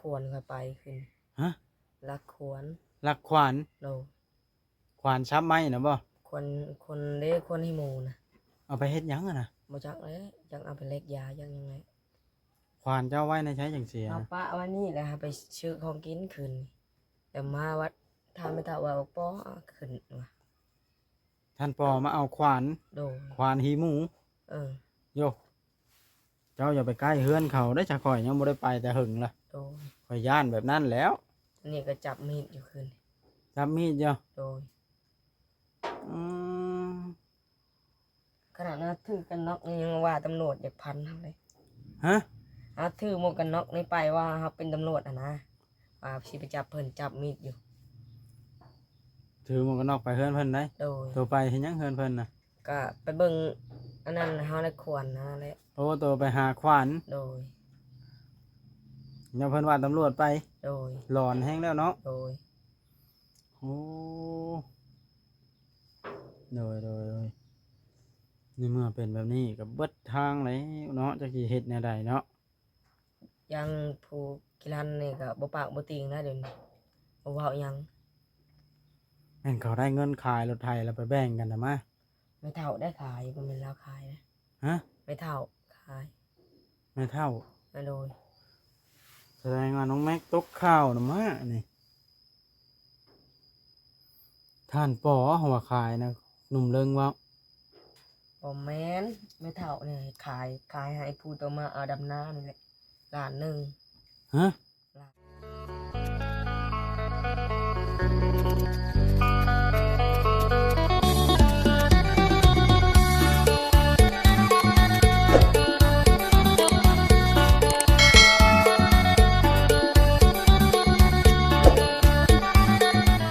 ຂວນຂ້ອຍໄປຂຶ້ນ. ຮະ? ລັກຂວນ. ລັກຂວານ? ໂດຍ. ຂວານສັບໄມ້ນະບໍ່? ຂວນ ຂວນເດ້ ຂວນໃຫ້ໝູນະ. ເອົາໄປເຮັດຫຍັງຫັ້ນນະ? ບໍ່ຈັກແຫຼະ ຈັກເອົາໄປແລກຢາຈັກຫຍັງແຫຼະ. ຂວານເຈົ້າໄວ້ໃນໃສຈັ່ງຊີ້? ເອົາປະໄວ້ນີ້ແຫຼະ ຫາໄປຊື້ຂອງກິນຄືນນີ້ ແຕ່ມາວັດ ຖ້າແມ່ເຖົ້າວ່າບໍ່ພໍຂຶ້ນວ່າ. ທ່ານພໍ່ມາເອົາຂວານ. ໂດຍ. ຂວານຫີໝູ. ເອີ. ໂຢ ເຈົ້າຢ່າໄປໃກ້ເຮືອນເຂົາເດີ້ ຂ້ອຍຍັງບໍ່ໄດ້ໄປແຕ່ເຫິງລະ. ໂດຍ. ຂ້ອຍຢ້ານແບບນັ້ນແຫຼ້ວ. ອັນນີ້ກໍຈັບມີດຢູ່ຄືນ. ຈັບມີດຢູ່? ໂດຍ. ອືມ. ຂະໜາດເຮົາຖືກກັນນັອກນີ້ຍັງວ່າຕຳຫຼວດຢາກພັນເຮົາເດ້. ຮະ? ເຮົາຖືໝວກກັນນັອກນີ້ໄປວ່າເຮົາເປັນຕຳຫຼວດຫັ້ນນະ ວ່າຊິໄປຈັບເພິ່ນ ຈັບມີດຢູ່. ຖືໝວກກັນນັອກໄປເຮືອນເພິ່ນໄດ໋. ໂດຍ. ໂຕໄປເຮັດຫຍັງເຮືອນເພິ່ນນະ? ກະໄປເບິ່ງອັນນັ້ນ ເຮົາໄດ້ຂວານຫັ້ນແຫຼະ. ໂອ້ ໂຕໄປຫາຂວານ. ໂດຍ. ຍັງເພິ່ນວ່າຕຳຫຼວດໄປ. ໂດຍ. ຫຼອນແຮງແລ້ວເນາະ. ໂດຍ. ໂອ້ ໂດຍ ໂດຍ ໂດຍ. ໃນເມື່ອເປັນແບບນີ້ກໍເບິດທາງແລ້ວເນາະ ຈັກຊິເຮັດແນວໃດເນາະ. ຢ່າງຜູ້ກິລັນນີ້ກໍບໍ່ປາກບໍ່ຕີງນະ ດຽວນີ້ບໍ່ເວົ້າຫຍັງ. ແມ່ນເຂົາໄດ້ເງິນຂາຍລົດໄຖແລ້ວໄປແບ່ງກັນນະມາ. ແມ່ເຖົ້າໄດ້ຂາຍ ບໍ່ແມ່ນລາວຂາຍນະ. ຮະ? ແມ່ເຖົ້າຂາຍ. ແມ່ເຖົ້າ. ໂດຍ. ສະແດງວ່ານ້ອງແມັກຕົກຂ່າວນຳມານີ້. ທ່ານປໍເຮົາວ່າຂາຍນະ ໜຸ່ມເລິງເວົ້າ. ບໍ່ແມ່ນ ແມ່ເຖົ້ານີ້ຂາຍ ຂາຍໃຫ້ຜູ້ໂຕມາເອົາດຳນານີ້ແຫຼະ ລ້ານໜຶ່ງ. ຮະ?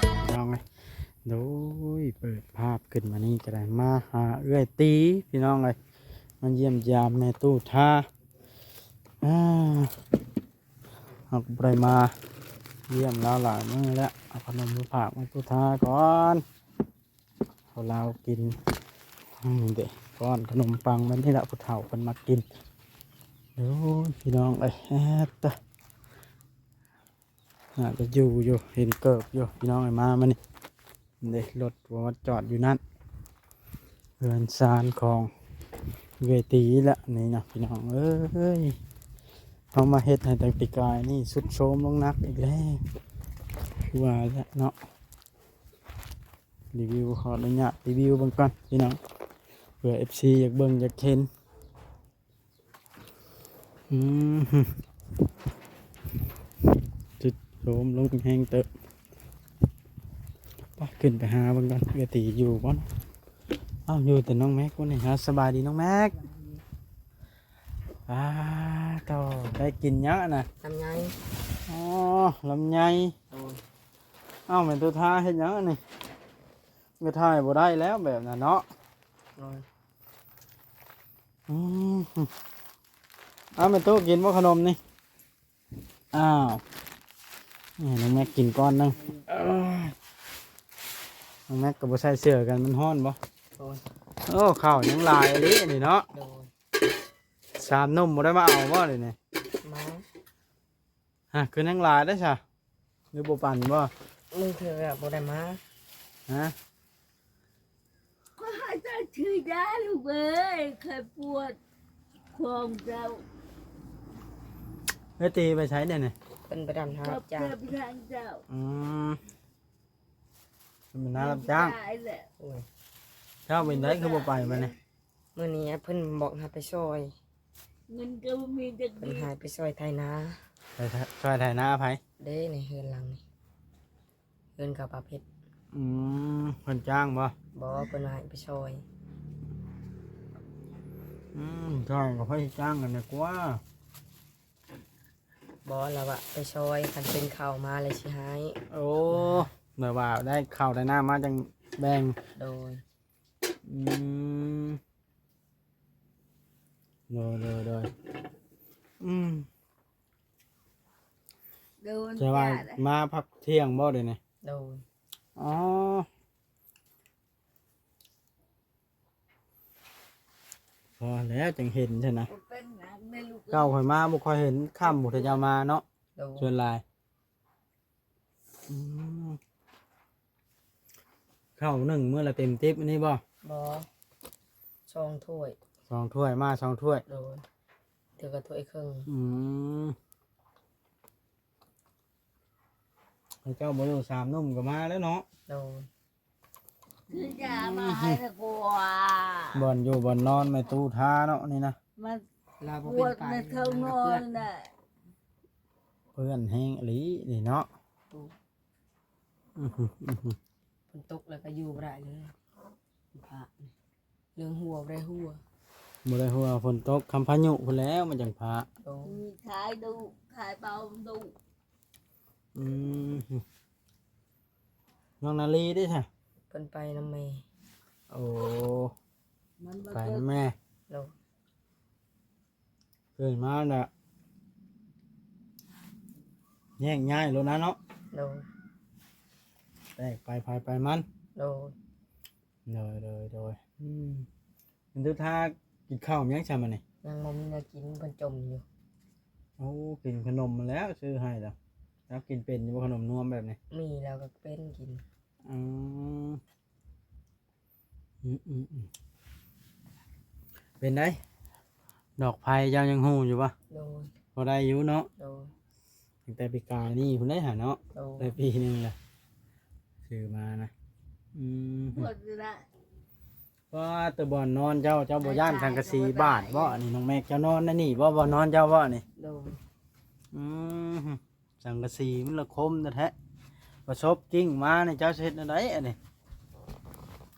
ພີ່ນ້ອງເອີຍ ໂດຍ ເປີດພາບຂຶ້ນມານີ້ກໍໄດ້ມາຫາເອື້ອຍຕີ ພີ່ນ້ອງເອີຍ ມາຢ້ຽມຢາມແມ່ຕູ້ທາ. ອ່າ ເຮົາກໍບໍ່ໄດ້ມາຢ້ຽມລາວຫຼາຍມື້ແລ້ວ ເອົາຂະໜົມມາຝາກແມ່ຕູ້ທາກ່ອນ ເອົາລາວກິນ. ນີ້ເດ້ ປ້ອນຂະໜົມປັງແບບນີ້ລະ ຜູ້ເຖົ້າເພິ່ນມັກກິນ. ໂອ້ຍ ພີ່ນ້ອງເອີຍ ແອດຕະ ໜ້າຈະຢູ່ຢູ່ ເຫັນເກີບຢູ່ ພີ່ນ້ອງເອີຍ ມາມື້ນີ້. ເດ້ ລົດກໍມາຈອດຢູ່ນັ້ນ ເຮືອນຊານຂອງເວທີລະນີ້ເນາະ ພີ່ນ້ອງເອີຍ. ເຮົາມາເຮັດໃຫ້ຕັ້ງແຕ່ປີກາຍນີ້ຊຸດໂຊມລົງໜັກອີກແລ້ວ ຄືວ່າແຫຼະເນາະ. ຣີວິວ ຂໍອະນຸຍາດຣີວິວເບິ່ງກ່ອນ ພີ່ນ້ອງ ເພື່ອເອັຟຊີຢາກເບິ່ງຢາກເຫັນ. ອືມ ຊຸດໂຊມລົງແຮງເຕີບ. ໄປ ຂຶ້ນໄປຫາເບິ່ງກ່ອນ ເອື້ອຍຕີຢູ່ບໍ່. ອ້າວ ຢູ່ແຕ່ນ້ອງແມັກພຸ້ນນີ້. ສະບາຍດີນ້ອງແມັກ. ອ້າ ໂທ້ ໄດ້ກິນຫຍັງຫັ້ນນະ? ລຳໄຍ. ອໍ ລຳໄຍ. ໂດຍ. ອ້າວ ແມ່ຕູ້ທາເຮັດຫຍັງອັນນີ້? ໄປຖ່າຍບໍ່ໄດ້ແລ້ວແບບນັ້ນເນາະ. ໂດຍ. ອືມ ເອົາ ແມ່ຕູ້ກິນບໍ່ຂະໜົມນີ້? ອ້າວ ໃຫ້ນ້ອງແມັກກິນກ່ອນໜຶ່ງ. ນ້ອງແມັກກໍບໍ່ໃສ່ເສື້ອກັນ ມັນຮ້ອນບໍ່? ໂດຍ. ໂອ້ ເຂົ້າຍັງຫຼາຍອີ່ຫຼີນີ້ເນາະ. ໂດຍ. ສາມໜຸ່ມບໍ່ໄດ້ມາເອົາບໍ່ດຽວນີ້? ມາ. ຮະ ຄືຍັງຫຼາຍເດ້ຊະ ຫຼືບໍ່ປັນບໍ່? ບາງເທື່ອກໍບໍ່ໄດ້ມາ. ຮະ? ຂ້ອຍຫາຍໃຈຖືຢາລູກເອີຍ ຂ້ອຍປວດຂອງເຈົ້າ. ເອື້ອຍຕີໄປໃສດຽວນີ້? ເພິ່ນໄປດຳນາຮັບຈ້າງ. ອືມ ເພິ່ນໄປນາຮັບຈ້າງ. ໂດຍ. ເຈົ້າເປັນໃດຄືບໍ່ໄປມື້ນີ້? ມື້ນີ້ເພິ່ນບອກໃຫ້ໄປຊ່ອຍ. ເງິນກໍບໍ່ມີຈັກ ເພິ່ນໃຫ້ໄປຊ່ອຍໄຖນາ. ໄປ ໄປຊ່ອຍໄຖນາໃຜ? ເດ້ ໃນເຮືອນຫຼັງນີ້ ເຮືອນເຂົາປາເພັດ. ອືມ ເພິ່ນຈ້າງບໍ່? ບໍ່ ເພິ່ນວ່າໃຫ້ໄປຊ່ອຍ. ອືມ ຊ່ອຍກໍໃຜຈ້າງກັນດີກວ່າ. ບໍ່ ລາວວ່າໄປຊ່ອຍ ຄັນເປັນເຂົ້າມາແລ້ວຊິໃຫ້. ໂອ້ ແບບວ່າໄດ້ເຂົ້າໄດ້ນ້ຳມາຈັ່ງແບ່ງ. ໂດຍ. ອືມ ໂດຍ ໂດຍ ໂດຍ. ອືມ ໂດຍ ແຕ່ວ່າມາພັກທ່ຽງບໍ່ດຽວນີ້? ໂດຍ. ອໍ ພໍແລ້ວຈັ່ງເຫັນຊັ້ນນະ. ເກົ່າຂ້ອຍມາບໍ່ຄ່ອຍເຫັນຄ່ຳພຸ້ນ ເຈົ້າມາເນາະ. ໂດຍ ສ່ວນຫຼາຍ. ອືມ ເຂົ້າໜຶ່ງມື້ລະເຕັມຕິບອັນນີ້ບໍ່? ບໍ່ ສອງຖ້ວຍ ສອງຖ້ວຍ ມາສອງຖ້ວຍ. ໂດຍ ເທື່ອກໍຖ້ວຍເຄິ່ງ. ອືມ ເຈົ້າບໍ່ຢູ່ ສາມໜຸ່ມກໍມາແລ້ວເນາະ. ໂດຍ ຄືຈະມາໃຫ້ນະກວ່າ ບ່ອນຢູ່ບ່ອນນອນແມ່ຕູ້ທາເນາະນີ້ນະ ມັນ ລາວບໍ່ເປັນໄປ ປວດໃນທ້ອງນ້ອຍນະ ເປື້ອນແຮງອີ່ຫຼີນີ້ເນາະ. ໂອ້ ອື ອື ອື ຝົນຕົກແລ້ວກໍຢູ່ບໍ່ໄດ້ເລີຍ ພະ ເລື່ອງຫົວບໍ່ໄດ້ຫົວ ບໍ່ໄດ້ຫົວ. ຝົນຕົກ ຄຳພາຍຸພຸ້ນແລ້ວມັນຈັ່ງພະ. ໂອ້ ມີຂາຍດຸ ຂາຍເບົາດຸ. ອືມ ນ້ອງນາລີເດ້ຊະ? ເພິ່ນໄປນຳແມ່. ໂອ້ ມັນບໍ່ ໄປນຳແມ່. ໂດຍ ຕື່ນມາແລ້ວແຍກຍ້າຍໂລດນະເນາະ. ໂດຍ ແຕກໄປໃຜໄປມັນ. ໂດຍ ໂດຍ ໂດຍ ໂດຍ. ອືມ ມັນທຸທາກິນເຂົ້າຫຍັງຊະມື້ນີ້? ຍັງບໍ່ມີແນວກິນ ເພິ່ນຈົ່ມຢູ່. ໂອ້ ກິນຂະໜົມມາແລ້ວ ຊື້ໃຫ້ລະ. ລາວກິນເປັນຢູ່ບໍ່ ຂະໜົມນວມແບບນີ້? ມີ ລາວກໍເປັນກິນ. ອືມ ອືມ ອືມ ອືມ ເປັນໃດ? ດອກໄຟເຈົ້າຍັງຮູ້ຢູ່ບໍ່? ໂດຍ ພໍໄດ້ຢູ່ເນາະ. ໂດຍ ຕັ້ງແຕ່ປີກາຍນີ້ພຸ້ນເດ້ຫາເນາະ. ໂດຍ ໄດ້ປີໜຶ່ງລະ ຊື້ມານະ. ອືມ ວ່າແຕ່ບ່ອນນອນເຈົ້າ ເຈົ້າບໍ່ຢ້ານສັງກະສີບາດບໍ່? ອັນນີ້ນ້ອງແມັກ ເຈົ້ານອນໃນນີ້ບໍ່? ບ່ອນນອນເຈົ້າບໍ່ນີ້? ໂດຍ ອືມ ສັງກະສີມັນລະຄົມແທ້ໆ ປະສົບກິ້ງມານີ້ ເຈົ້າຊິເຮັດແນວໃດອັນນີ້?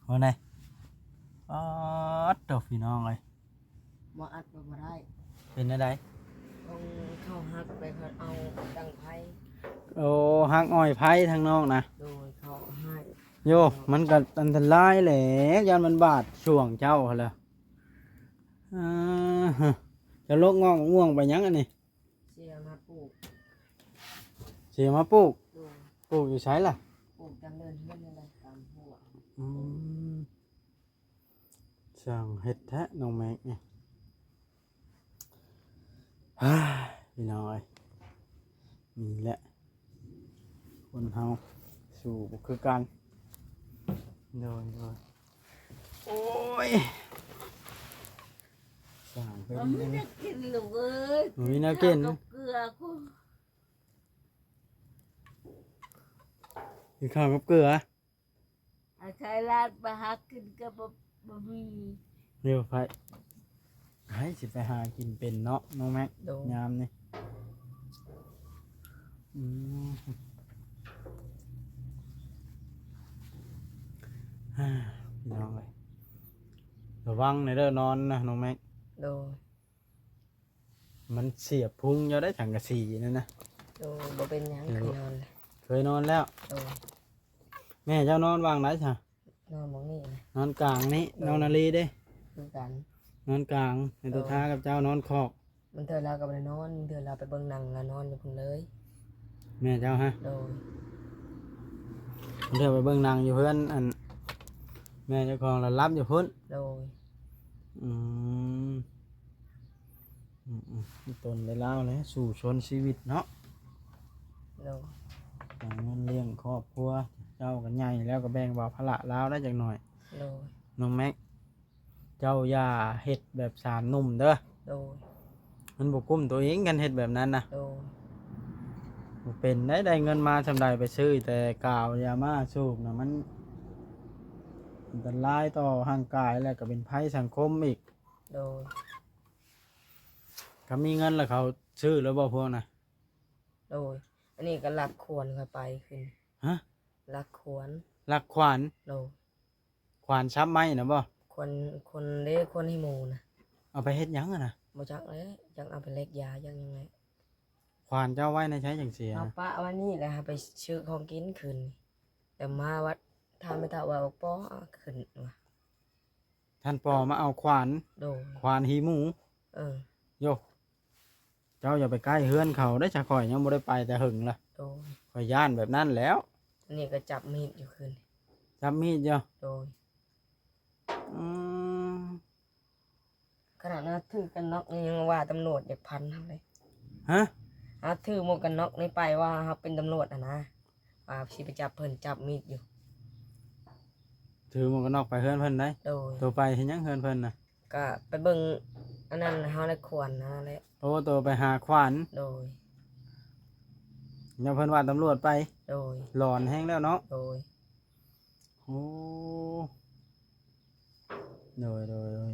ວ່າໄດ? ປາດໂທ້ ພີ່ນ້ອງເອີຍ ບໍ່ອັດກໍບໍ່ໄດ້. ເປັນແນວໃດ? ຂອງເຂົາຫັກໄປ ເຂົາເອົາຕັ້ງໄຟ. ໂອ້ ຫັກອ້ອຍໄຟທາງນອກນະ. ໂດຍ ເຂົາໃຫ້. ໂຢ ມັນກໍອັນຕະລາຍແຫຼະ ຢ້ານມັນບາດຊ່ວງເຈົ້າຫັ້ນແຫຼະ. ເອີ ເຈົ້າລົກງອກມ່ວງໄປຫຍັງອັນນີ້? ເສຍມາປູກ. ເສຍມາປູກ? ໂດຍ ປູກຢູ່ໃສລະ? ປູກຕາມເດີ່ນເຮືອນນີ້ແຫຼະ ຕາມຫົວ. ອືມ ຊ່າງເຮັດແທ້ນ້ອງແມັກນີ້. ພີ່ນ້ອງເອີຍ ນີ້ແຫຼະ ຄົນເຮົາສູ້ບໍ່ຄືກັນ. ໂດຍ ໂດຍ. ໂອ້ຍ ສ້າງເປັນ ບໍ່ມີແນວກິນລູກເອີຍ. ບໍ່ມີແນວກິນ ກິນເຂົ້າກັບເກືອພຸ້ນ. ກິນເຂົ້າກັບເກືອ. ອາໄສຫຼານໄປຫາກິນກໍບໍ່ ບໍ່ມີ. ເດີ ໃຜ ໃຜຊິໄປຫາກິນເປັນເນາະ ນ້ອງແມັກ. ໂດຍ ຍາມນີ້. ອືມ ພີ່ນ້ອງເອີຍ ລະວັງແດ່ເດີ ນອນນະນ້ອງແມັກ. ໂດຍ ມັນສຽບພຸງເຈົ້າໄດ້ ສັງກະສີນັ້ນນະ. ໂດຍ ບໍ່ເປັນຫຍັງ ເຄີຍນອນແລ້ວ. ເຄີຍນອນແລ້ວ. ໂດຍ ແມ່ເຈົ້ານອນຫວ່າງໃດຊະ? ນອນໝ່ອງນີ້ນະ. ນອນກາງນີ້. ໂດຍ ນ້ອງນາລີເດ້? ຄືກັນ ນອນກາງ. ແມ່ຕຸທາກັບເຈົ້ານອນຂອບ. ບາງເທື່ອລາວກໍບໍ່ໄດ້ນອນ ບາງເທື່ອລາວໄປເບິ່ງໜັງ ລາວນອນຢູ່ພຸ້ນເລີຍ. ແມ່ເຈົ້າຮະ? ໂດຍ ບາງເທື່ອໄປເບິ່ງໜັງຢູ່ເຮືອນ ອັນ ແມ່ເຈົ້າຂອງລະຫຼັບຢູ່ພຸ້ນ. ໂດຍ ອືມ ອືມໆ ຕົນແລະລາວແຫຼະ ສູ້ຊົນຊີວິດເນາະ. ໂດຍ ຫາເງິນລ້ຽງຄອບຄົວ ເຈົ້າກໍໃຫຍ່ແລ້ວ ກໍແບ່ງເບົາພາລະລາວໄດ້ຈັກໜ້ອຍ. ໂດຍ ນ້ອງແມັກ ເຈົ້າຢ່າເຮັດແບບສາມໜຸ່ມເດີ. ໂດຍ ມັນບໍ່ກຸ້ມຕົວເອງ ຄັນເຮັດແບບນັ້ນນະ. ໂດຍ ບໍ່ເປັນໄດ໋ ໄດ້ເງິນມາສ່ຳໃດໄປຊື້ແຕ່ກາວຢາມ້າສູບນະ ມັນອັນຕະລາຍຕໍ່ຮ່າງກາຍ ແລ້ວກໍເປັນໄພສັງຄົມອີກ. ໂດຍ ຄັນມີເງິນແລ້ວເຂົາຊື້ແລ້ວບໍ່ພວກນະ? ໂດຍ ອັນນີ້ກໍລັກຂວັນຂ້ອຍໄປຂຶ້ນ. ຮະ? ລັກຂວັນ. ລັກຂວັນ? ໂດຍ ຂວານສັບໄມ້ນະບໍ່? ຂວັນ ຂວັນເດ້ ຂວັນໃຫ້ໝູນະ. ເອົາໄປເຮັດຫຍັງຫັ້ນນະ? ບໍ່ຈັກແຫຼະ ຈັກເອົາໄປແລກຢາ ຈັກຫຍັງແຫຼະ. ຂວານເຈົ້າໄວ້ໃນໃສຈັ່ງຊີ້ນະ? ເອົາປະໄວ້ນີ້ແຫຼະ ໃຫ້ໄປຊື້ຂອງກິນຄືນນີ້ ແຕ່ມາວັດ ຖາມແມ່ເຖົ້າວ່າ ບໍ່ ຂຶ້ນວ່າ ທ່ານປໍມາເອົາຂວານ. ໂດຍ ຂວານຮີໝູ. ເອີ ໂຢ ເຈົ້າຢ່າໄປໃກ້ເຮືອນເຂົາເດ້ ຂ້ອຍຍັງບໍ່ໄດ້ໄປແຕ່ເຫິງລະ. ໂດຍ ຂ້ອຍຢ້ານແບບນັ້ນແຫຼ້ວ. ອັນນີ້ກໍຈັບມີດຢູ່ຄືນ. ຈັບມີດຢູ່? ໂດຍ ອືມ ຂະໜາດນັ້ນຖືກກັນນອກ ຍັງວ່າຕຳຫຼວດຢາກພັນຫັ້ນເດ້. ຮະ? ເຮົາຖືໝວກກັນນັອກນີ້ໄປວ່າເຮົາເປັນຕຳຫຼວດຫັ້ນນະ ວ່າຊິໄປຈັບເພິ່ນ ຈັບມີດຢູ່. ຖືໝວກກັນນັອກໄປເຮືອນເພິ່ນໄດ໋? ໂດຍ. ໂຕໄປເຮັດຫຍັງເຮືອນເພິ່ນນະ? ກະໄປເບິ່ງອັນນັ້ນ ເຮົາໄດ້ຂວານຫັ້ນແຫຼະ. ໂອ້ ໂຕໄປຫາຂວານ? ໂດຍ. ແລ້ວເພິ່ນວ່າຕຳຫຼວດໄປ? ໂດຍ. ຫຼອນແຮງແລ້ວເນາະ? ໂດຍ. ໂອ້ ໂດຍ ໂດຍ ໂດຍ.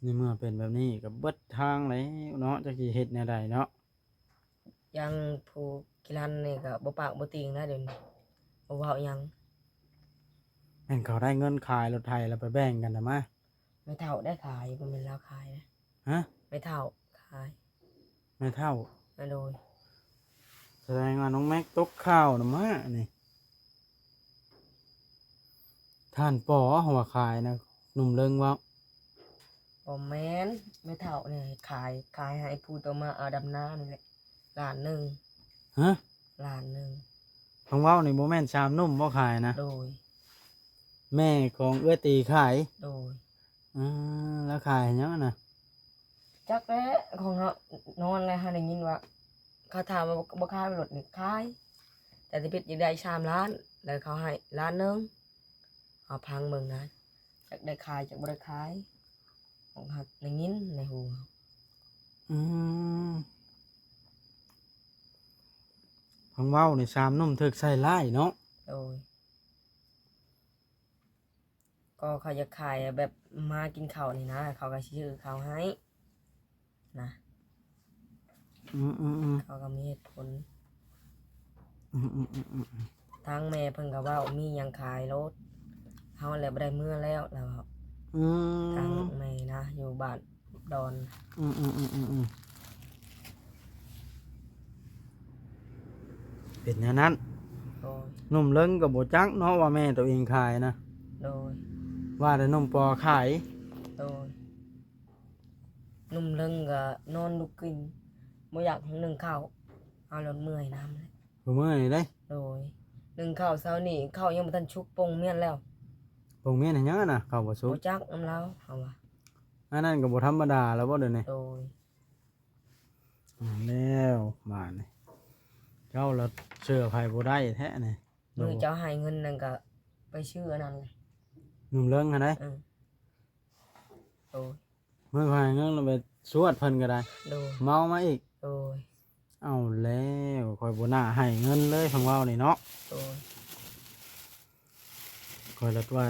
ໃນເມື່ອເປັນແບບນີ້ກໍເບິດທາງແລ້ວເນາະ ຈັກຊິເຮັດແນວໃດເນາະ. ຢ່າງຜູ້ຂີ້ລັນນີ້ກໍບໍ່ປາກບໍ່ຕີງນະ ດຽວນີ້ບໍ່ເວົ້າຫຍັງ. ແມ່ນເຂົາໄດ້ເງິນຂາຍລົດໄຖແລ້ວໄປແບ່ງກັນນະມາ. ແມ່ເຖົ້າໄດ້ຂາຍ ບໍ່ແມ່ນລາວຂາຍນະ. ຮະ? ແມ່ເຖົ້າຂາຍ. ແມ່ເຖົ້າ? ອາ ໂດຍ. ສະແດງວ່ານ້ອງແມັກຕົກຂ່າວນຳມານີ້. ທ່ານປໍເຂົາວ່າຂາຍນະ ໜຸ່ມເລິງເວົ້າ. ບໍ່ແມ່ນ ແມ່ເຖົ້ານີ້ຂາຍ ຂາຍໃຫ້ຜູ້ໂຕມາເອົາດຳນານີ້ແຫຼະ ລ້ານໜຶ່ງ. ຮະ? ລ້ານໜຶ່ງ. ເພິ່ນເວົ້ານີ້ບໍ່ແມ່ນສາມໜຸ່ມບໍ່ຂາຍນະ? ໂດຍ. ແມ່ຂອງເອື້ອຍຕີຂາຍ? ໂດຍ. ອາ ແລ້ວຂາຍໃຫ້ຫຍັງຫັ້ນນະ? ຈັກແຫຼະ ຂອງເຮົານອນແລ້ວ ເຮົາໄດ້ຍິນວ່າ ເຂົາຖາມວ່າບໍ່ຂາຍບໍ່ລົດນີ້? ຂາຍ ແຕ່ທຳອິດຢາກໄດ້ສາມລ້ານ ແລ້ວເຂົາໃຫ້ລ້ານໜຶ່ງ. ເຮົາຟັງເບິ່ງນະ ຈັກໄດ້ຂາຍຈັກບໍ່ໄດ້ຂາຍ ຂອງເຮົາໄດ້ຍິນໃນຫູ. ອືມ ເພິ່ນເວົ້ານີ້ສາມໜຸ່ມຖືກໃສ່ຮ້າຍເນາະ. ໂດຍ. ກໍເຂົາຢາກຂາຍແບບມາກິນເຂົ້ານີ້ນະ ເຂົາກໍຊິຊື້ເຂົ້າໃຫ້ນະ. ອືມໆໆ ເຂົາກໍມີເຫດຜົນ. ອືມໆໆໆ ທາງແມ່ເພິ່ນກໍເວົ້າ ມີຫຍັງຂາຍໂລດ ເຮົາແຫຼະບໍ່ໄດ້ເມືອແລ້ວ ລາວເວົ້າ. ອືມ ທາງແມ່ນະ ຢູ່ບ້ານ ດອນ. ອືມໆໆໆ ເປັນແນວນັ້ນ. ໂດຍ. ໜຸ່ມເລິງກໍບໍ່ຈັກເນາະວ່າແມ່ໂຕເອງຂາຍນະ. ໂດຍ. ວ່າແຕ່ໜຸ່ມປໍຂາຍ. ໂດຍ. ໜຸ່ມເລິງກໍນອນລຸກຂຶ້ນ ບໍ່ຢາກໜຶ້ງເຂົ້າ ເຮົາລະເມື່ອຍນຳ. ບໍ່ເມື່ອຍເດ້. ໂດຍ. ໜຶ້ງເຂົ້າເຊົ້ານີ້ ເຂົ້າຍັງບໍ່ທັນສຸກ ປົ່ງມ້ຽນແລ້ວ. ປົ່ງມ້ຽນເຮັດຫຍັງນະ ເຂົ້າບໍ່ສຸກ? ບໍ່ຈັກນຳລາວ ເຮົາວ່າ. ອັນນັ້ນກໍບໍ່ທຳມະດາແລ້ວບໍ່ດຽວນີ້? ໂດຍ. ເອົາແລ້ວບາດນີ້ ເຈົ້າລະເຊື່ອໃຜບໍ່ໄດ້ແທ້ນີ້. ມື້ເຈົ້າໃຫ້ເງິນນັ້ນກໍໄປຊື້ອັນນັ້ນເລີຍ ໜຸ່ມເລິງຫັ້ນໃດ. ເອີ ໂດຍ. ມື້ຂ້ອຍໃຫ້ເງິນລະໄປຊວດເພິ່ນກໍໄດ້. ໂດຍ. ເມົາມາອີກ. ໂດຍ. ເອົາແລ້ວ ຂ້ອຍບໍ່ໜ້າໃຫ້ເງິນເລີຍ ເພິ່ນເວົ້ານີ້ເນາະ. ໂດຍ. ຂ້ອຍລະວ່າ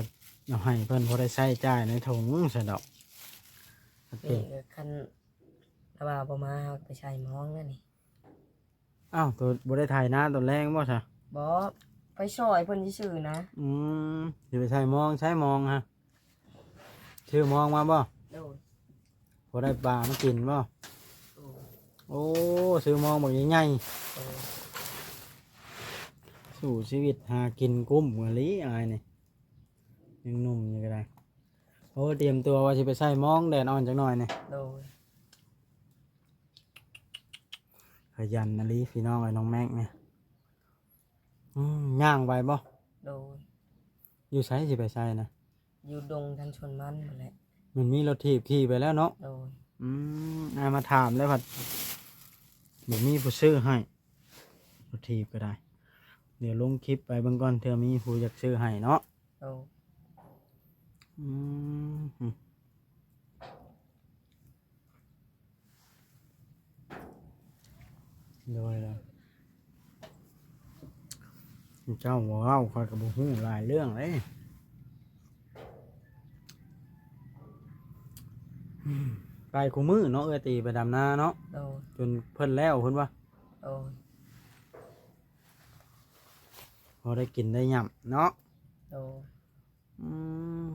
ເອົາໃຫ້ເພິ່ນພໍໄດ້ໃຊ້ຈ່າຍໃນຖົງຊັ້ນດອກ. ນີ້ກໍຄັນລະວ່າບໍ່ມາ ເຮົາກໍໄປໃສ່ມອງແລ້ວນີ້. ອ້າວ ໂຕບໍ່ໄດ້ໄຖນາຕອນແລງບໍ່ຊະ? ບໍ່ ໄປຊ່ອຍເພິ່ນຊື່ໆນະ. ອືມ ຊິໄປໃສ່ມອງ ໃຊ້ມອງຮະ? ຊື້ມອງມາບໍ່? ໂດຍ. ພໍໄດ້ປາມາກິນບໍ່? ໂດຍ. ໂອ້ ຊື້ມອງບັກໃຫຍ່ໆ. ໂດຍ. ສູ້ຊີວິດຫາກິນກຸ້ມອີ່ຫຼີອ້າຍນີ້ ຍັງໜຸ່ມຢູ່ກໍໄດ້. ໂອ້ ຕຽມຕົວວ່າຊິໄປໃສ່ມອງ ແດດອ່ອນຈັກໜ່ອຍນີ້. ໂດຍ. ຂະຫຍັນອີ່ຫຼີພີ່ນ້ອງເອີຍ ນ້ອງແມັກນີ້. ອືມ ຍ່າງໄວບໍ່? ໂດຍ. ຢູ່ໃສຊິໄປໃສ່ນະ? ຢູ່ດົງທາງສວນມັນພຸ້ນແຫຼະ. ມັນມີລົດຖີບຂີ່ໄປແລ້ວເນາະ? ໂດຍ. ອືມ ອ້າຍມາຖາມແລ້ວພັດບໍ່ມີຜູ້ຊື້ໃຫ້ ລົດຖີບກໍໄດ້. ດຽວລົງຄລິບໄປເບິ່ງກ່ອນ ເທື່ອມີຜູ້ຢາກຊື້ໃຫ້ເນາະ. ໂດຍ. ອືມ ໂດຍ ໂດຍ. ເຈົ້າບໍ່ເວົ້າ ຂ້ອຍກໍບໍ່ຮູ້ຫຼາຍເລື່ອງເດ້. ໄປຄູ່ມື້ເນາະ ເອື້ອຍຕີໄປດຳນາເນາະ. ໂດຍ. ຈົນເພິ່ນແລ້ວເພິ່ນວ່າ. ໂດຍ. ພໍໄດ້ກິນໄດ້ຫຍ້ຳເນາະ. ໂດຍ. ອືມ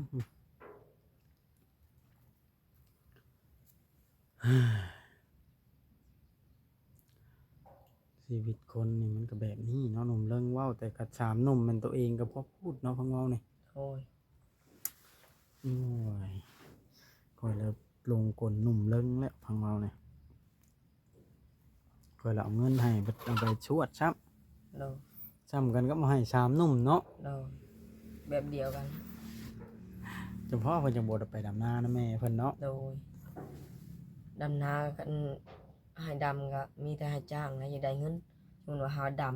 ຊີວິດຄົນນີ້ມັນກໍແບບນີ້ເນາະ ໜຸ່ມເລິງເວົ້າ ແຕ່ກັດສາມໜຸ່ມແມ່ນໂຕເອງກໍພໍພູດເນາະ ເພິ່ນເວົ້ານີ້. ໂດຍ. ໂອ້ຍ ຂ້ອຍລະຫຼົງກົນໜຸ່ມເລິງແລ້ວ ເພິ່ນເວົ້ານີ້. ຂ້ອຍລະເອົາເງິນໃຫ້ ເອົາໄປຊວດຊ້ຳ. ໂດຍ. ຊ້ຳກັນກັບເອົາໃຫ້ສາມໜຸ່ມເນາະ. ໂດຍ. ແບບດຽວກັນ. ຈຳເພາະເພິ່ນຈັ່ງບໍ່ໄດ້ໄປດຳນານຳແມ່ເພິ່ນເນາະ. ໂດຍ. ດຳນາກັນ ໃຫ້ດຳກໍມີແຕ່ໃຫ້ຈ້າງແຫຼະ ຢາກໄດ້ເງິນ. ສົມມຸດວ່າເຮົາດຳ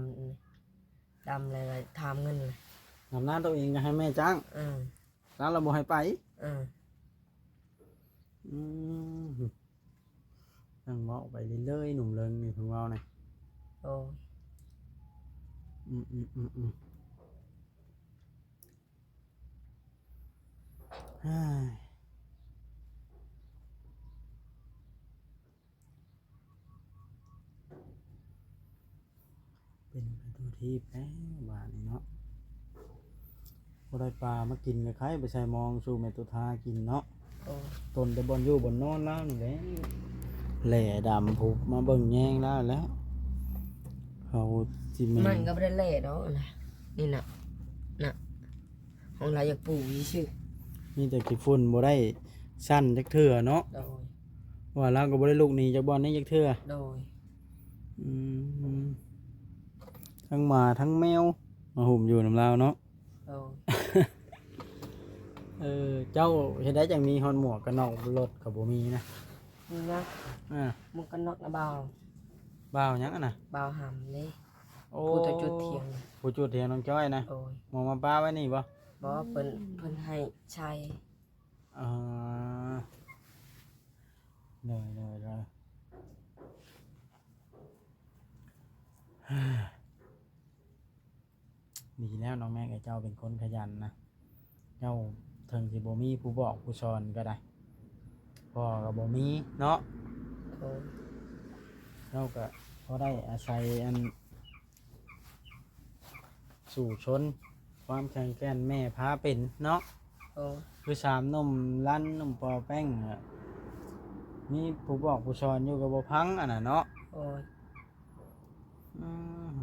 ດຳແລ້ວກໍຖາມເງິນແຫຼະ. ດຳນາຕົວເອງກໍໃຫ້ແມ່ຈ້າງ. ເອີ ລາວລະບໍ່ໃຫ້ໄປ. ເອີ ອືມ ຍັງເວົ້າໄປເລື້ອຍໆ ໜຸ່ມເລິງນີ້ເພິ່ນເວົ້ານະ. ໂອ້ຍ ອືມໆໆໆ ເຮີ້ຍ. ເປັນໄປທົ່ວທີບແລ້ວບາດນີ້ເນາະ. ບໍ່ໄດ້ປາມາກິນກໍໃຄ່ໄປໃສ່ມອງສູ່ແມ່ຕຸທາກິນເນາະ. ໂອ້ ຕົນແຕ່ບ່ອນຢູ່ບ່ອນນອນລາວນີ້ແຫຼະ ແຫຼດຳພຸບມາເບິ່ງແຍງລາວແລ້ວ. ເຂົາຊິແມ່ນ ມັນກໍບໍ່ໄດ້ແຫຼດອກນະ ນີ້ນະ ນະ ຂອງລາວຢາກປູກຊື່ໆ ມີແຕ່ຂີ້ຝຸ່ນ ບໍ່ໄດ້ຊັ້ນຈັກເທື່ອເນາະ. ໂດຍ ວ່າລາວກໍບໍ່ໄດ້ລຸກໜີຈາກບ່ອນນີ້ຈັກເທື່ອ. ໂດຍ ອືມ ທັງໝາທັງແມວມາຫຸ້ມຢູ່ນຳລາວເນາະ. ໂດຍ ເອີ ເຈົ້າເຮັດໃດຈັ່ງມີຮອດໝວກກັນນັອກ ລົດກໍບໍ່ມີນະ? ມີນະ. ອ່າ ໝວກກັນນັອກນະບ່າວ. ບ່າວຫຍັງຫັ້ນນະ? ບ່າວຫຳເດ້. ໂອ້ ຜູ້ຕົວຈຸດຖຽງ ຜູ້ຈຸດຖຽງນ້ອງຈ້ອຍນະ. ໂດຍ ໝວກມາປະໄວ້ນີ້ບໍ່? ບໍ່ ເພິ່ນ ເພິ່ນໃຫ້ໃຊ້. ອ່າ ໂດຍໆໆ ດີແລ້ວນ້ອງແມັກ ເຈົ້າເປັນຄົນຂະຫຍັນນະ. ເຈົ້າເຖິງຊິບໍ່ມີຜູ້ບອກຜູ້ສອນກໍໄດ້ ພໍ່ກໍບໍ່ມີເນາະ. ໂດຍ ເຈົ້າກໍພໍໄດ້ອາໄສອັນ ສູ້ຊົນ ຄວາມແຂງແກ່ນແມ່ພາເປັນເນາະ. ໂດຍ ຄືສາມໜຸ່ມລັນ ໜຸ່ມປໍແປ້ງ ມີຜູ້ບອກຜູ້ສອນຢູ່ກໍບໍ່ຟັງອັນນັ້ນເນາະ. ໂດຍ ອືມ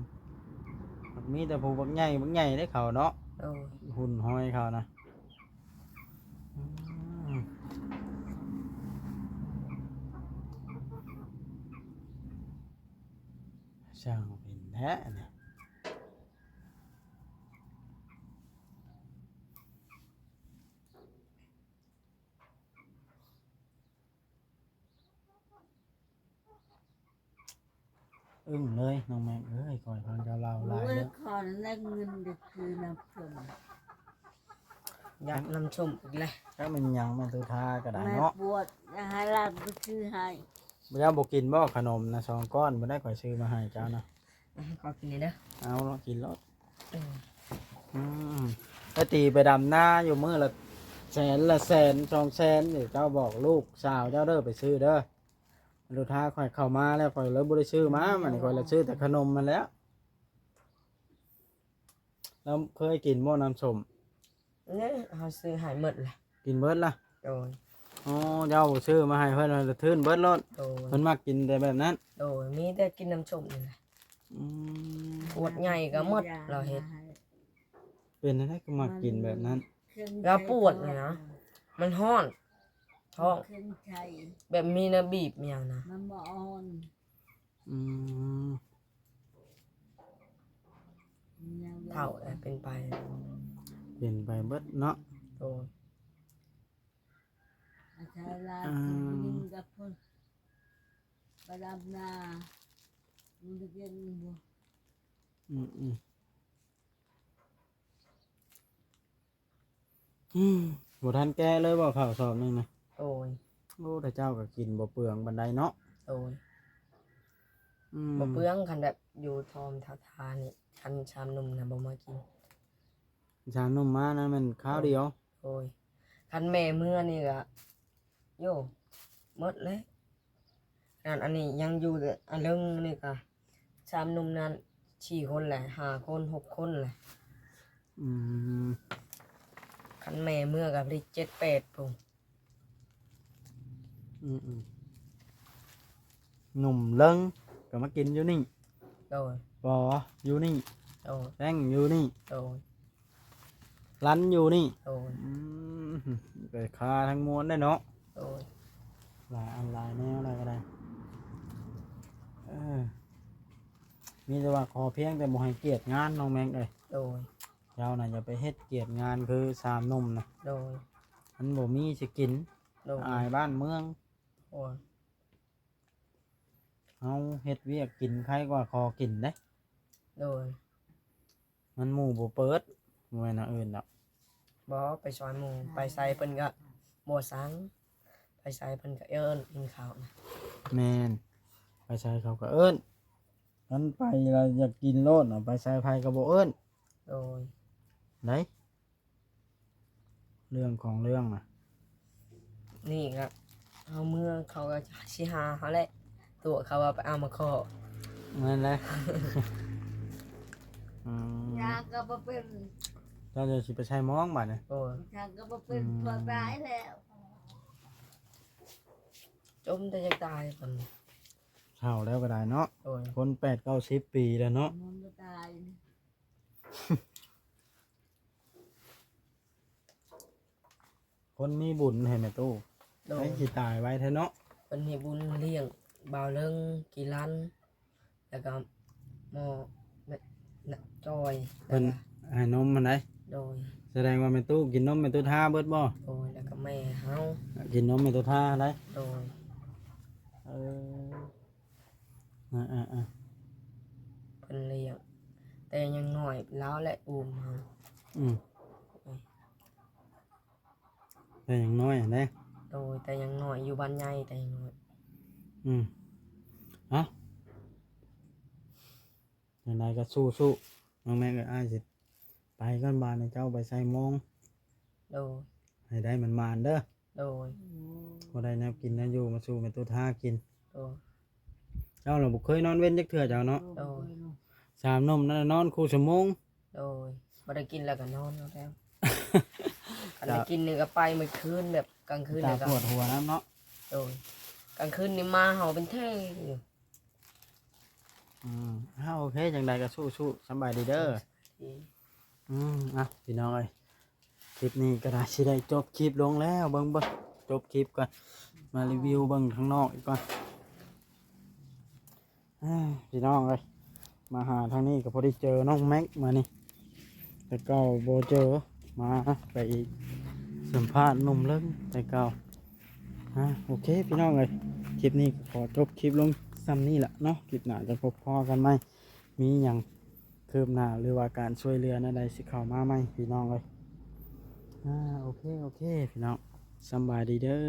ມີແຕ່ຜູ້ບັກໃຫຍ່ ບັກໃຫຍ່ເດ້ເຂົາເນາະ. ໂດຍ ຫຸ່ນຫອຍເຂົານະ. ອືມ ຊ່າງເປັນແທ້ນີ້. ອຶ້ງເລີຍນ້ອງແມັກເອີຍ ຂ້ອຍຟັງເຈົ້າເລົ່າຫຼາຍ ໂອ້ຍ ແລ້ວ ຂໍແນະເງິນໄດ້ຊື້ນ້ຳສົ້ມ. ຢາກນ້ຳສົ້ມອີກແລ້ວ. ຈັກແມ່ນຫຍັງແມ່ນຕຸທາກໍໄດ້ເນາະ. ແມ່ປວດ ຢາກໃຫ້ຫຼານໄປຊື້ໃຫ້. ເຈົ້າບໍ່ກິນບໍ່ຂະໜົມນະ ສອງກ້ອນບໍ່ໄດ້ ຂ້ອຍຊື້ມາໃຫ້ເຈົ້ານະ. ຂໍກິນແດ່ເດີ. ເອົາເນາະ ກິນໂລດ. ເອີ ອືມ ໄປຕີໄປດຳນາຢູ່ມື້ລະແສນລະແສນ ສອງແສນ ເຈົ້າບອກລູກສາວເຈົ້າເດີ ໄປຊື້ເດີ. ລຸທາຂ້ອຍເຂົ້າມາແລ້ວ ຂ້ອຍເລີຍບໍ່ໄດ້ຊື້ມາ. ມັນນີ້ຂ້ອຍລະຊື້ແຕ່ຂະໜົມຫັ້ນແຫຼະ. ລາວເຄີຍກິນບໍ່ນ້ຳສົ້ມ? ເອີ ເຮົາຊື້ໃຫ້ໝົດລະ. ກິນເບິດລະ? ໂດຍ. ອໍ ເຈົ້າຊື້ມາໃຫ້ເພິ່ນລະ ລະທຶນເບິດໂລດ. ໂດຍ. ເພິ່ນມັກກິນແຕ່ແບບນັ້ນ. ໂດຍ. ມີແຕ່ກິນນ້ຳສົ້ມນີ້ແຫຼະ. ອືມ ຂວດໃຫຍ່ກໍໝົດລາວເຮັດ. ເປັນຈັ່ງໃດຄືມັກກິນແບບນັ້ນ? ລາວປວດນະ ມັນຮ້ອນທ້ອງ ແບບມີແນວບີບອີ່ຫຍັງນະ ມັນບໍ່ອ່ອນ. ອືມ ເຖົ້າແລ້ວເປັນໄປ ເປັນໄປເບິດເນາະ. ໂດຍ. ອາໄສຫຼານ ອືມ ຜູ້ຍິງກັບຜູ້ໄປດຳນາ ມັນເປັນບໍ່? ອືມໆ ອືມ ບໍ່ທັນແກະເລີຍບໍ່ ເຂົ້າສອບໜຶ່ງນະ? ໂດຍ. ໂອ້ ແຕ່ເຈົ້າກໍກິນບໍ່ເປືອງປານໃດເນາະ. ໂດຍ. ອືມ ບໍ່ເປືອງ ຄັນແບບຢູ່ທອມທາທານີ້ ຄັນຊາມໜຸ່ມນະບໍ່ມາກິນ. ຊາມໜຸ່ມມານະແມ່ນຄາວດຽວ. ໂດຍ. ຄັນແມ່ເມືອນີ້ກະ ໂຍ ໝົດເລີຍ. ອັນ ອັນນີ້ຍັງຢູ່ ອັນເລິງນີ້ກະ ຊາມໜຸ່ມນັ້ນ ສີ່ຄົນແຫຼະ ຫ້າຄົນ ຫົກຄົນແຫຼະ. ອືມ ຄັນແມ່ເມືອກະໄດ້ເຈັດແປດພຸ້ນ. ອືມໆ ໜຸ່ມເລິງກໍມາກິນຢູ່ນີ້. ໂດຍ. ປໍຢູ່ນີ້. ໂດຍ. ແປ້ງຢູ່ນີ້. ໂດຍ. ລັນຢູ່ນີ້. ໂດຍ. ອືມ ໄປຄາທັງມວນໄດ້ເນາະ. ໂດຍ. ຫຼາຍອັນຫຼາຍແນວແລ້ວກໍໄດ້. ເອີ ມີແຕ່ວ່າຂໍພຽງແຕ່ບໍ່ໃຫ້ກຽດງານນ້ອງແມັກເອີຍ. ໂດຍ. ເຈົ້ານະຢ່າໄປເຮັດກຽດງານຄືສາມໜຸ່ມນະ. ໂດຍ. ມັນບໍ່ມີຊິກິນ. ໂດຍ. ອາຍບ້ານເມືອງ. ໂດຍ. ໂອ້ຍ ເຮົາເຮັດວຽກກິນໄຄກວ່າຂໍກິນເດ້. ໂດຍ. ມັນໝູ່ບໍ່ເປີດ, ບໍ່ແມ່ນແນວອື່ນດອກ. ບໍ່, ໄປຊ່ອຍໝູ່, ໄປໃສເພິ່ນກໍບໍ່ສັ່ງ, ໄປໃສເພິ່ນກໍເອີ້ນກິນເຂົ້ານະ. ແມ່ນ, ໄປໃສເຂົາກໍເອີ້ນ, ຄັນໄປແລ້ວຢາກກິນໂລດ, ໄປໃສໃຜກໍບໍ່ເອີ້ນ. ໂດຍ. ໄດ້. ເລື່ອງຂອງເລື່ອງນະ ນີ້ກໍເຮົາເມືອ ເຂົາກໍຊິຫາເຮົາແຫຼະ, ຕົວະເຂົາວ່າໄປເອົາມາຂໍ. ແມ່ນແຫຼະ. ອືມ ຍາກໍບໍ່ເປັນ ເຈົ້າຈະຊິໄປໃສ່ມອງບາດນີ້. ໂອ້ຍ ຍາກໍບໍ່ເປັນ ອືມ ພວກຫຼາຍແລ້ວ ຈົມແຕ່ຢາກຕາຍ ເຖົ້າແລ້ວກໍໄດ້ເນາະ. ໂອ້ຍ ຄົນແປດເກົ້າສິບປີແລ້ວເນາະ ມັນບໍ່ຕາຍ. ຄົນມີບຸນໃຫ້ແມ່ຕູ້. ໂດຍ ໃຜຊິຕາຍໄວແທ້ເນາະ. ເພິ່ນມີບຸນລ້ຽງບ່າວເລິງ ກີລັນ ແລ້ວກໍໝໍ້ ແມ່ນະ ຈອຍ ເພິ່ນ ແລ້ວກໍໃຫ້ນົມຫັ້ນໃດ. ໂດຍ ສະແດງວ່າແມ່ຕູ້ກິນນົມແມ່ຕູ້ທາເບິດບໍ່? ໂດຍ ແລ້ວກໍແມ່ເຮົາ ກິນນົມແມ່ຕູ້ທາໃດ. ໂດຍ ເອີ ອ່າໆໆ ເພິ່ນລ້ຽງແຕ່ຍັງນ້ອຍ ລາວແຫຼະອຸ້ມເຮົາ. ອືມ ແຕ່ຍັງນ້ອຍຫັ້ນເດ້. ໂດຍ ແຕ່ຍັງນ້ອຍ ຢູ່ບ້ານໃຫຍ່ແຕ່ຍັງນ້ອຍ. ອືມ ເອົ້າ ຈັ່ງໃດກໍສູ້ໆ ນ້ອງແມັກເອີຍ ອ້າຍຊິໄປກ່ອນ ບາດນີ້ເຈົ້າໄປໃສ່ມອງ. ໂດຍ ໃຫ້ໄດ້ໝານໆເດີ. ໂດຍ ພໍໄດ້ແນວກິນແນວຢູ່ມາສູ່ແມ່ຕູ້ທາກິນ. ໂດຍ ເຈົ້າລະບໍ່ເຄີຍນອນເວັນຈັກເທື່ອເຈົ້າເນາະ. ໂດຍ ສາມໜຸ່ມນັ້ນນອນຄູ່ຊົ່ວໂມງ. ໂດຍ ບໍ່ໄດ້ກິນແລ້ວກໍນອນເອົາແລ້ວ. ຄັນໄດ້ກິນນີ້ກໍໄປມື້ຄືນ ແບບກາງຄືນ ຕາ ນີ້ກໍປວດຫົວນຳເນາະ. ໂດຍ ກາງຄືນນີ້ມາເຮົາເປັນເທຢູ່. ອືມ ເອົາ ໂອເຄ ຈັ່ງໃດກໍສູ້ໆ ສຳບາຍດີເດີ. ອືມ ອ່ະ ພີ່ນ້ອງເອີຍ ຄລິບນີ້ກໍໄດ້ ຊິໄດ້ຈົບຄລິບລົງແລ້ວ. ເບິ່ງ ເບິ່ງ ຈົບຄລິບກ່ອນ ມາຣີວິວເບິ່ງທາງນອກອີກກ່ອນ. ອ່າ ພີ່ນ້ອງເອີຍ ມາຫາທາງນີ້ກໍພໍດີເຈີນ້ອງແມັກມານີ້ ແຕ່ເກົ່າບໍ່ເຈີ ມາໄປສຳພາດໜຸ່ມເລິງແຕ່ເກົ່າ. ອ່າ ໂອເຄ ພີ່ນ້ອງເອີຍ ຄລິບນີ້ກໍຂໍຈົບຄລິບລົງສ່ຳນີ້ລະເນາະ. ຄລິບໜ້າຈະພົບພໍ້ກັນໃໝ່ ມີຫຍັງຄືບໜ້າ ຫຼືວ່າການຊ່ວຍເຫຼືອແນວໃດ ຊິເຂົ້າມາໃໝ່ ພີ່ນ້ອງເອີຍ. ອ່າ ໂອເຄ ໂອເຄ ພີ່ນ້ອງ ສຳບາຍດີເດີ.